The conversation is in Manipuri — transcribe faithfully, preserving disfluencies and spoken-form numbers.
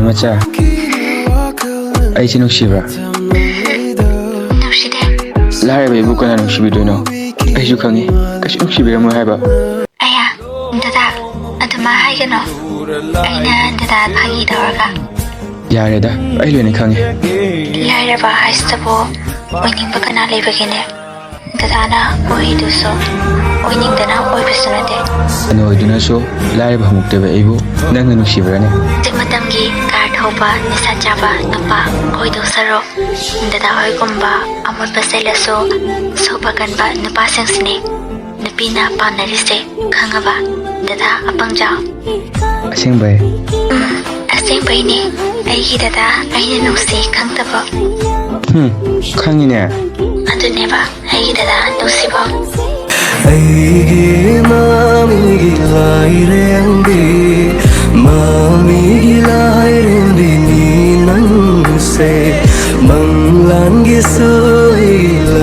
ꯃꯆꯥ, ꯑꯩꯁꯦ ꯅꯨꯡꯁꯤꯕ꯭ꯔꯥ? ꯅꯨꯡꯁꯤꯗꯦ꯫ ꯂꯥꯏꯔꯕ ꯑꯩꯕꯨ ꯀꯅꯥ ꯅꯨꯡꯁꯤꯕꯤꯗꯣꯏꯅꯣ? ꯑꯩꯁꯨ ꯈꯪꯉꯤ, ꯀꯩꯁꯨ ꯅꯨꯡꯁꯤꯕꯤꯔꯝꯃꯣꯏ ꯍꯥꯏꯕ꯫ ꯑꯌꯥ, ꯗꯗꯥ, ꯑꯗꯨꯃꯥꯏ ꯍꯥꯏꯒꯅꯣ꯫ ꯑꯩꯅ ꯗꯗꯥ ꯐꯥꯒꯤ ꯇꯧꯔꯒ꯫ ꯌꯥꯔꯦꯗ, ꯑꯩ ꯂꯣꯏꯅ ꯈꯪꯉꯦ꯫ ꯂꯥꯏꯔꯕ ꯍꯥꯏꯁꯤꯗꯕꯨ ꯑꯣꯏꯅꯤꯡꯕ ꯀꯅꯥ ꯂꯩꯕꯒꯦꯅꯦ? ꯗꯗꯥꯅ ꯑꯣꯏꯔꯤꯗꯨꯁꯨ ꯑꯣꯏꯅꯤꯡꯗꯅ ꯑꯣꯏꯕꯁꯨ ꯅꯠꯇꯦ꯫ ꯑꯅꯣꯏꯗꯨꯅꯁꯨ ꯂꯥꯏꯔꯕ ꯍꯧꯃꯨꯛꯇꯕ ꯑꯩꯕꯨ ꯅꯪꯅ ꯅꯨꯡꯁꯤꯕ꯭ꯔꯥꯅꯦ? ꯍꯧꯖꯤꯛ ꯃꯇꯝꯒꯤ ꯀꯥꯔ ꯊꯧꯕ, ꯅꯤꯁꯥ ꯆꯥꯕ ꯅꯨꯄꯥ ꯑꯣꯏꯗꯧ ꯁꯔꯨꯛ, ꯗꯗꯥ ꯍꯣꯏꯒꯨꯝꯕ ꯑꯃꯣꯠꯄ ꯆꯦꯜꯂꯁꯨ ꯁꯣꯛꯄ ꯀꯟꯕ ꯅꯨꯄꯥꯁꯤꯡꯁꯤꯅꯤ ꯅꯨꯄꯤꯅ ꯄꯥꯝꯅꯔꯤꯁꯦ꯫ ꯈꯪꯉꯕ, ꯗꯗꯥ ꯑꯄꯪꯖꯥꯎ? ꯑꯁꯦꯡꯕꯩ? ꯑꯁꯦꯡꯕꯩꯅꯦ, ꯑꯩꯒꯤ ꯗꯗꯥ ꯑꯩꯅ ꯅꯨꯡꯁꯤ ꯈꯪꯗꯕ꯫ ꯍꯨꯝ, ꯈꯪꯉꯤꯅꯦ꯫ ꯑꯗꯨꯅꯦꯕ ꯑꯩꯒꯤ ꯗꯗꯥ ꯅꯨꯡꯁꯤꯕ꯫ ꯑꯩꯒꯤ ꯃꯃꯤꯒꯤ ꯂꯥꯏꯔꯦꯝꯕꯤ, ꯃꯃꯤꯒꯤ ꯂꯥꯏꯔꯦꯝꯕꯤꯅꯤ ꯅꯪꯁꯦ, ꯃꯪꯂꯥꯟꯒꯤꯁꯨ ꯑꯩꯒꯤ